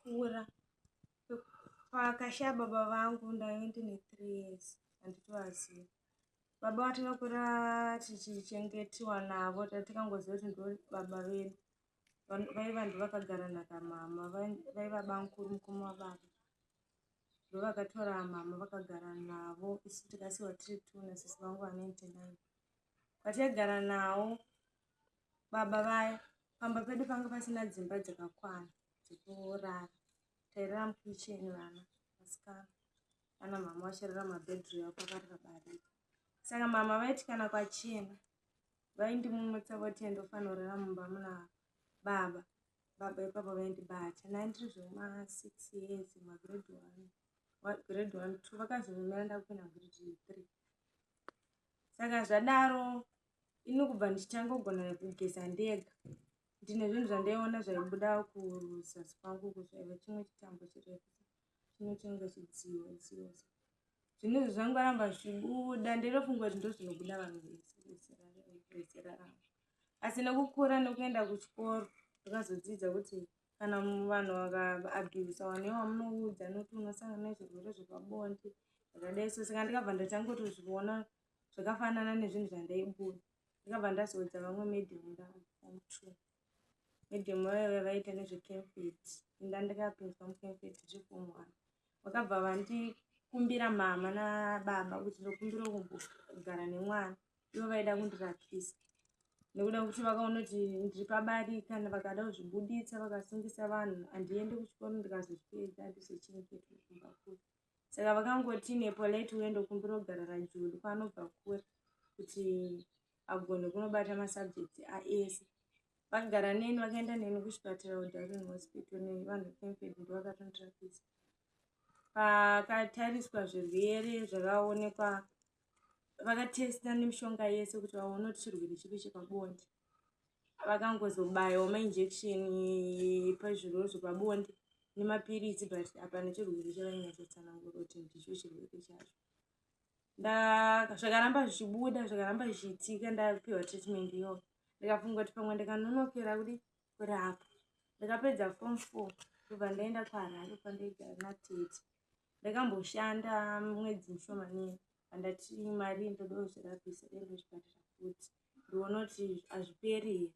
Ndakakura pakashaya baba vangu ndaive ndine 3 years, handitovaziva baba. Vatakakura tichichengetiwa navo, tatikangoziva kuti ndo baba vedu. Vaiva ndo vakagara nhaka mama, vaiva bamukuru, mukoma wababa. Ndo vakatora mama vakagara navo, isu tikasiwa tiri two nasisi vangu va99. Kwataigara navo baba vaya, pamba pedu panga pasina dzimba dzakakwana dzekurara. Tairara mukicheni vana vasikana, ana mama vachirara mabedroom avo pakati pabarika. Saka mama vaiti kana kwachena vaindimumutsa voti ndofanira kurara mumba muna baba. Baba ipapo vaindibata nai ndiri zvema 6 years, magrade one, grade one, two. Vakazomira ndakupinda grade three. Saka zvadaro, ini kubva ndichitanga kugona kugeza ndega, ndine zvinhu zvandaiona zvaibuda kuzasi kwangu uku. Zvaiva chimwe chitambo chirefu chino chinenge chidziyo dziyo. Zvinhu izvi zvangoramba zvichibuda. Ndinofunga kuti ndozvinobuda vanhu vese vezera rangu, asi nekukura nekuenda kuchikoro ndakazodzidza kuti kana vanhu vakaabhusa vanhu ivo vamunoudza nokuti unosangana nezvirwere zvepabonde zvakadai so. Saka ndikabva ndatanga kutozviona zvakafanana nezvinhu zvandaibuda. Ndikabva ndazoudza vamwe madam ndaform two. Madam vaiva vaita nezveCAMFED, inda ndikapinzwa muCAMFED zveform one. Vakabva vandikumbira mama nababa kuti ndokumbira kumbogara nemwana. Ivo vaida kundirapisa nekuda kuti vakaona kuti ndiri pabarika, vakada kuzvibuditsa vakasungisa vanhu, handiendi kuchikoro, ndikazozvipedza handizochengetwi kumba kure. Saka vakangoti nepolite way, ndokumbira kugara naJuli kwaanobva kure kuti agone kunobata masubjects aese. Vakagara neni, vakaenda neni kuchipatara kuDarwin Hospital nevanhu veCAMFED, ndo vakatondirapisa. Pakatariswa zvirwere zvakaonekwa, vakatesta nemishonga yese kuti vaone kuti chirwere chipi chepabonde. Vakangozobayiwa mainjection pazvirwere zvepabonde nemapiritsi, but hapana chirwere chavainyatsotsanangura kuti ndicho chirwere chacho. Zvakaramba zvichibuda, zvakaramba zvichiitika. Ndapiwa treatment iyoyo, ndikafunga kuti pamwe ndikanonokera kudi kurapwa. Ndakapedza form four, ndobva ndaenda kuHarare kwandaigara natete. Ndakamboshanda mwedzi mishomanini, andati mari ndoda kuzvirapisa, dai ndozvipatara futi ndione kuti hazviperi here.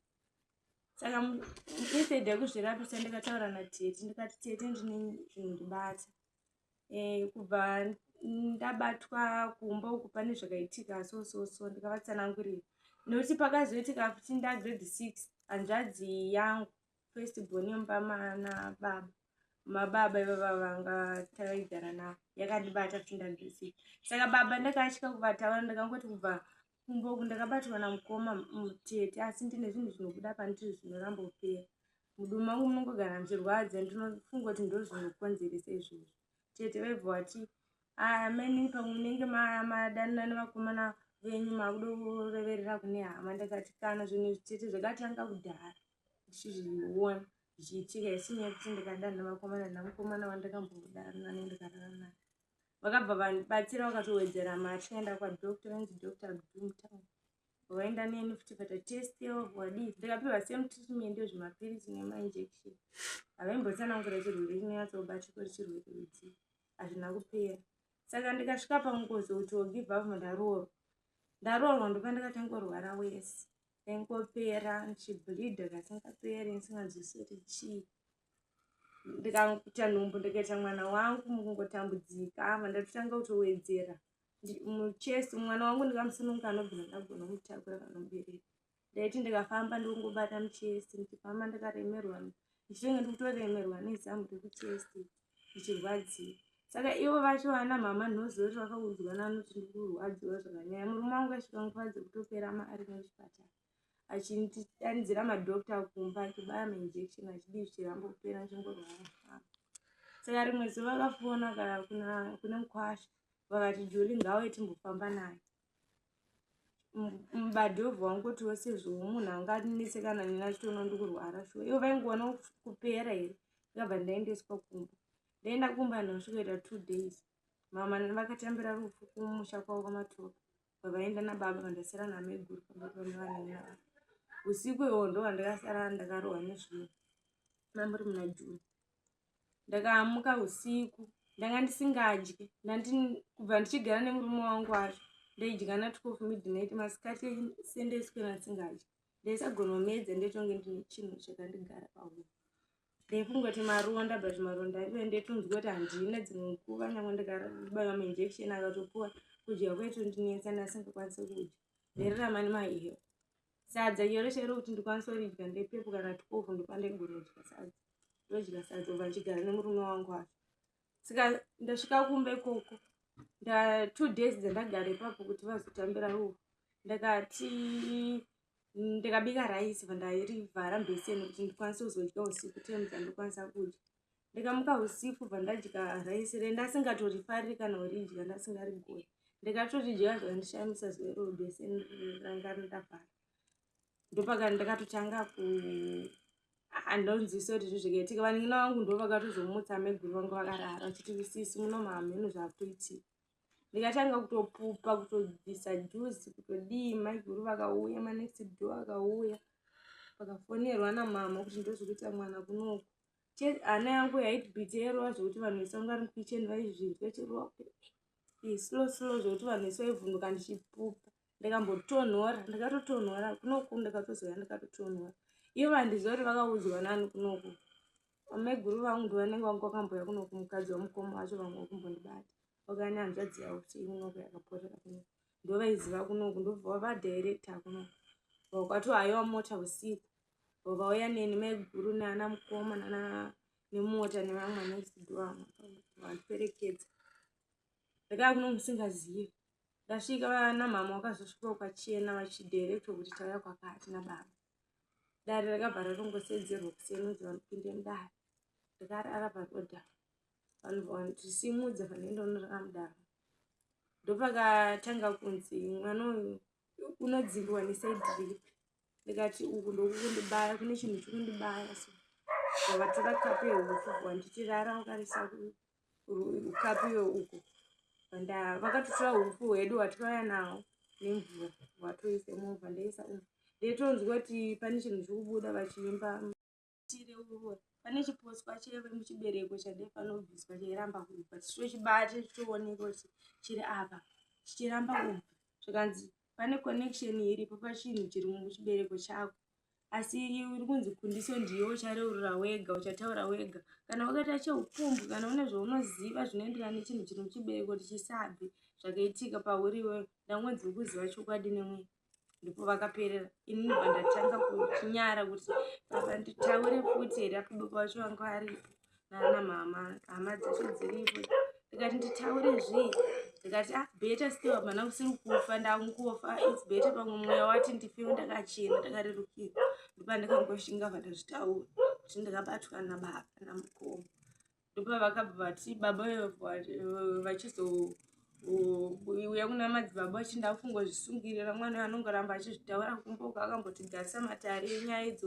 Saka instead yekuzvirapisa, ndikataura natete, ndikati, "Tete, ndine zvinondibata. Kubva ndabatwa kumba uku pane zvakaitika so so so." Ndikavatsanangurira nekuti pakazoitika futi ndagrade six, hanzvadzi yangu first born yemumba mana baba, mababa ivava vanga taigara navo, yakandibata futi ndagrade six. Saka baba ndakatya kuvataura. Ndakangoti kubva kumba uku ndakabatwa namukoma mutete, asi ndine zvinhu zvinobuda pandiri zvinoramba kupera. Mudumbu mangu munongogara muchirwadza, ndinofunga kuti ndo zvinokonzeresa izvozvo. Tete vaibva vati, "Ameni, pamwe munenge madanana nevakomana venyu, makuda kureverera kune hama." Ndakati, "Kana zvinhu izvi, tete, zvakatanga kudhara ndichizviona zvichiitika, isinyaya yekuti ndikadana nevakomana namukomana wandakambodanana nendikarara naye." Vakabva vandibatsira, vakatowedzera mari. Tikaenda kwadoctor, vainzi Dr Abdumtown. Vaenda neni futi vatatestiwa, wadii, ndikapiwa same treatment yezvimapiritsi nemainjection. Havaimbotsanangura chirwere chinonyatsobatika kuti chirwere idzi. Hazvina kupera. Saka ndikasvika pangozi kuti wogive up. Ndaroorwa, ndaroorwa ndopa ndakatanga kurwara wese. Ndaingopera ndichibleedha kasingaperi, ndisinganzwisisi kuti chii. Ndikaita nhumbu, ndikaita mwana wangu mukungotambudzika. Ava ndatotanga kutowedzera muchest. Mwana wangu ndikamusununga anobvira ndagona kumutakura kanobereka. Ndaiti ndikafamba ndikungobata muchest, ndichifamba ndakaremerwa, ndichitenge ndikutoremerwa nezamu rekuchest, ndichirwadziwa. Saka ivo vacho vana mama nhozoti vakaudzwa nani kuti ndikurwadziwa zvakanyanya. Murume wangu aisvika nguva dzekutopera mari nekuchipatara, achindidanidzira madhokta kumba, achibaya mainjection, achidii, zvichiramba kupera, ndichingorwara. Saka rimwe zuva vakafona kune mukwasha, vakati, "Juli ngauye timbofamba naye." Mubadhovha wangotiwo sezvo munhu anganetsekana neni achitoona ndikurwara shuwa, ivo vaingoona kupera here. Ndikabva ndaendeswa kumba. Ndaenda kumba, ndosvikoita 2 days. Mama vakatambira rufu kumusha kwavo kwaMatoka, vavaenda nababa, vandasara namaiguru pamba pane vanina. Usiku ihwo ndo vandakasara ndakarohwa nezvinhu, mamuri muna June. Ndakamuka usiku, ndanga ndisingadyi. Kubva ndichigara nemurume wangu wacho, ndaidya na12 midnight, masikati sendaiswera ndisingadyi. Ndaisagona kumedza, ndaitonge ndine chinhu chakandigara pahuro. Ndaifunga kuti maronda, but maronda aive ndaitonzwa kuti handina. Dzimwe nguva nyange ndikabaiwa mainjection akatopuwa, kudya kwaitondinetsa, ndasingakwanisi kudya. Ndairarama nemaihero. Sadza chero chero kuti ndikwanise kuridya, ndaipepuka na12, ndopandaigona kudya sadza. Ndodya sadza, ubva ndichigara nemurume wangu wacho. Saka ndasvika kumba ikoko, nda 2 days dzandagara ipapo kuti vazotambira rufu, ndakati ndikabika raisi, bva mubheseni kuti ndikwanise kuzodya usiku, time dzandokwanisa kudya. Ndikamuka usiku, bva ndadya raisi rendasingatorifariri kana kuridya, ndasingarigoni. Ndikatoridya zvakandishamisa zuva iroro, bheseni ranga ndavhara. Ndopaka ndakatotanga ku handonzwisa kuti zvi zvakaitika. Vanin'ina vangu ndo vakatozomutsa maiguru vangu vakarara, vachiti, "Sisi, muno mahameno zvakutoitika." Ndikatanga kutopupa, kutobvisa juzi, kutodii. Maiguru vakauya, manext door akauya, vakafonerwa namama kuti ndozvikuita mwana kunoku. Hana yangu yaitibhita, yairova zvokuti vanhu vese vanga vari mukicheni vaizvinzwa, ichirova slow slow zvokuti vanhu vese vaivhunduka ndichipupa. Ndikambotonhora, ndakatotonhora kunoku, ndakatozouya ndakatotonhora. Ivo handiziva kuti vakaudzwa nani kunoku. Maiguru vangu ndo vanenge vangu vakambouya kunoku, mukadzi wamukoma wacho, vamwe vakumbondibata vakauya nehanzvadzi yavo kuti kunoku yakaporera kunoku, ndo vaiziva kunoku, ndobva vadirecta kunoku. Vakatohayiwa mota usiku, vauya neni, maiguru nana mukoma nana nemota nevamwe next door, vandiperekedza. Ndakava kuno musingazivi. Ndasvika, vana mama vakazosvika kwachena vachidirectwa kuti tauya kwakati nababa. Dare rakabva ratongosedzerwa kuseni kuti vanopinde mudare. Ndakarara parodha, vanhu vandisimudza, vanoenda unorara mudare. Ndopakatanga kunzi, "Mwana uyu unodzimbiwa neside ripi?" Ndikati, "Uku ndokukundibaya, kune chinhu chikundibaya." So vakatora kapu yehufu, vanditi, "Rara wakarisa kapu iyo uku." Vakatotora hufu hwedu hwatikauya naho nemvura, vatoisa movha. Ndaisa umu, ndaitonzwa kuti pane chinhu chiri kubuda vachiimba tireurura. Pane chiposwa chaive muchibereko chandaifanira kubviswa, chairamba kubva. Tichitochibata, chichitooneka kuti chiri apa, chichiramba kubva. Zvikanzi pane connection iripo pachinhu chiri muchibereko chako, asi uri kunzi kundiso ndiwe uchareurura wega, uchataura wega kana wakaita cheupombwe, kana une zvaunoziva zvinoenderana nechinhu chiri muchibereko kuti chisabve. Zvakaitika pauri iwewe, ndangonzi uri kuziva chokwadi nemweya. Ndipo vakaperera. Ini ndobva ndatanga kuchinyara kuti baba nditaure futi here apo baba vacho vanga varipo nana mama, hama dzacho dziripo. Ndikati, "Nditaure zvii?" Ndikati, "Ah, better still hapana kusiri kufa, ndangofa, it's better. Pamwe mweya wati ndifewo ndakachena, ndakarerukirwa." Ndopandakangoshinga, bva ndazvitaura kuti ndakabatwa nababa namukoma. Ndopa vakabva vati baba vachizouya kuna madzibaba vachiti, "Ndakungozvisungirira, mwana uyu anongoramba achizvitaura kumboka, akambotigarisa matare enyaya idzo."